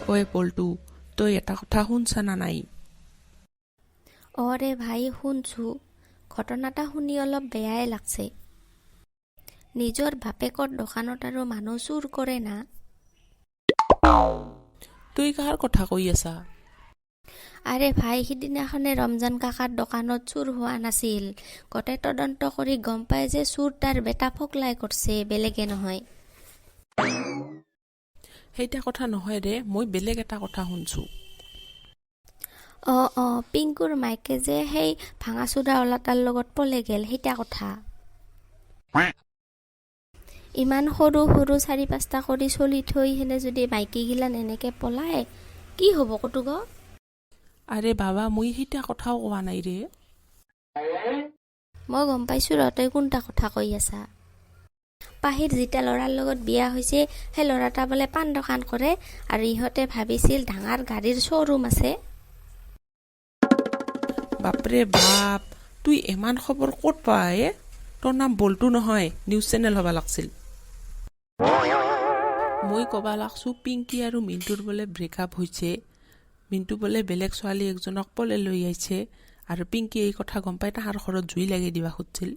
ঐ পল্টু, তই এটা কথা শুনছা না নাই? অ' ৰে ভাই, শুনছোঁ। ঘটনাটা শুনি অলপ বেয়াই লাগছে। নিজৰ বাপেকৰ দোকানত আৰু মানুহ চুৰ কৰে না? তুই কাৰ কথা কৈ আছা? আৰে ভাই, সিদিনাখনে ৰমজান কাকাৰ দোকানত চুৰ হোৱা নাছিল? গোটেই তদন্ত কৰি গম পায় যে চুৰ তাৰ বেটা ফকলাই কৰছে, বেলেগে নহয়। সেইটা কথা নহয় ৰে, মই বেলেগ এটা কথা শুনছো। অঁ অঁ পিংকুৰ মাইকে যে সেই ভাঙা চোৰা ওলাটাৰ লগত পলে গেল, সেইটা কথা। ইমান সৰু সৰু চাৰি পাঁচটা কৰি চলি থৈ সেনে যদি মাইকীগিলান এনেকে পলায়, কি হ'ব কটুক? আৰে বাবা, মই সেইটা কথাও কোৱা নাই ৰে। মই গম পাইছোঁ ৰ, তই কোনটা কথা কৈ আছা। পাহিৰ যিটা ল'ৰাৰ লগত বিয়া হৈছে, সেই ল'ৰাটা বোলে পাণ দোকান কৰে আৰু ইহঁতে ভাবিছিল ডাঙৰ গাড়ীৰ শ্ব'ৰুম আছে। বাপৰে বাপ, তুই ইমান খবৰ ক'ত পা এ? তোৰ নাম বল্টু নহয়, নিউজ চেনেল হ'বা লাগছিল। মই ক'বা লাগছো, পিংকি আৰু মিণ্টুৰ বোলে ব্ৰেকআপ হৈছে। মিণ্টু বোলে বেলেগ ছোৱালী একজনক পলে লৈ আহিছে আৰু পিংকি এই কথা গম পাই তাহাৰ ঘৰত জুই লাগি দিবা খুজিছিল।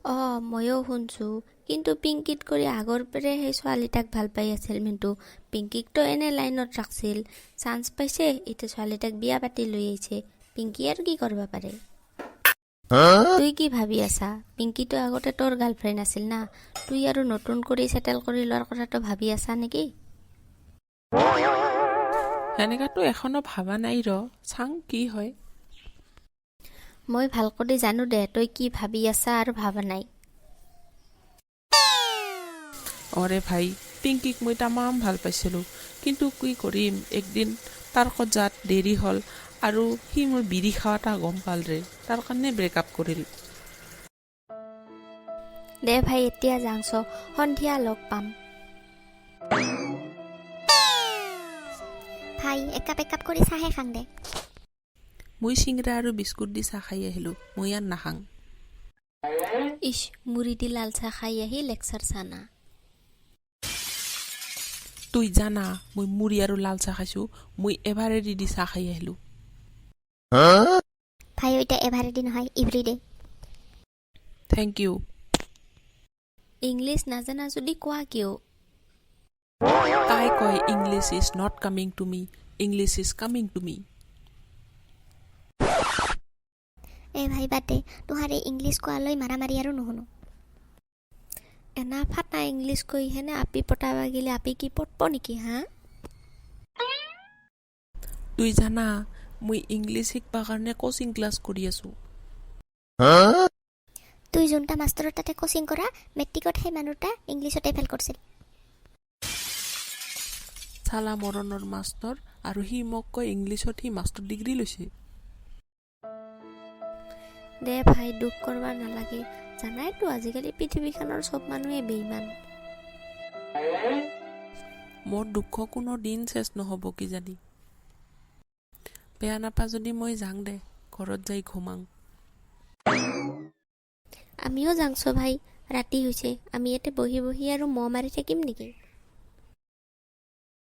অঁ, ময়ো শুনছোঁ। কিন্তু পিংকিত কৰি আগৰ পৰাই সেই ছোৱালীটাক ভাল পাই আছিল মিণ্টু। পিংকিকতো এনে লাইনত ৰাখছিল। চান্স পাইছে, এতিয়া ছোৱালীটাক বিয়া পাতি লৈ আহিছে। পিংকি আৰু কি কৰিব পাৰে? তুই কি ভাবি আছা? পিংকিটো আগতে তোৰ গাৰ্লফ্ৰেণ্ড আছিল না? তুই আৰু নতুন কৰি চেটেল কৰি লোৱাৰ কথাটো ভাবি আছা নেকি? সেনেকাতো এখনো ভাবা নাই ৰ, চাং কি হয়। মই ভাল কৰি জানো দে, তই কি ভাবি আছা আৰু ভাবা নাই। অৰে ভাই, পিংকিক মই তামাম ভাল পাইছিলোঁ, কিন্তু কি কৰিম, একদিন পাৰ্কত যোৱাত দেৰি হ'ল আৰু সি মোৰ বিড়ি খোৱা গম পাল ৰে, তাৰ কাৰণে ব্ৰেকআপ কৰিল। দে ভাই, এতিয়া যাংছ, সন্ধিয়া লগ পাম। ভাই, একাপ একাপ কৰি চাহে খাং দে। মই চিংৰা আৰু বিস্কুট দি চাহ খাই আহিলোঁ, মই আৰু নাখাং। ইছ, মুড়ি দি লাল চাহ খাই আহি লেকচাৰ চানা। তুই জানা, মই মুড়ি আৰু লাল চাহ খাইছোঁ, মই এভাৰেডি দি চাহ খাই আহিলোঁ। ভাই, ওইটা এভাৰেডি নহয়, এভৰিডে। Thank U. English নাজানা যদি কোৱা কিয়? তাই কয়, "English is not coming to me, English is coming to me." এ ভাই, বাদ দে, তোহাৰ এই ইংলিছ কোৱালৈ মাৰামাৰি আৰু নুশুনো। এনা ফাটা ইংলিছ কৈ হেনে আপি পতাবা গেলে আপি কি পটব নেকি হা? তুই জানা, মই ইংলিছ শিকবা কাৰণে কোচিং ক্লাছ কৰি আছোঁ। তুই যোনটা মাষ্টৰৰ তাতে কোচিং কৰা, মেট্ৰিকত সেই মানুহটা ইংলিছতে ফেইল কৰিছিল। চালা মৰণৰ মাষ্টৰ, আৰু সি মোক কয় ইংলিছত সি মাষ্টাৰ ডিগ্ৰী লৈছে। দে ভাই, দুখ কৰবা নালাগে। জানাইতো, আজিকালি পৃথিৱীখনৰ চব মানুহে বেইমান। মোৰ দুখ কোনো দিন চেচ নহ'ব কিজানি। বেয়া নাপা যদি মই যাং দে, ঘৰত যাই ঘুমাং। আমিও যাংছ ভাই, ৰাতি হৈছে। আমি ইয়াতে বহি বহি আৰু মহ মাৰি থাকিম নেকি?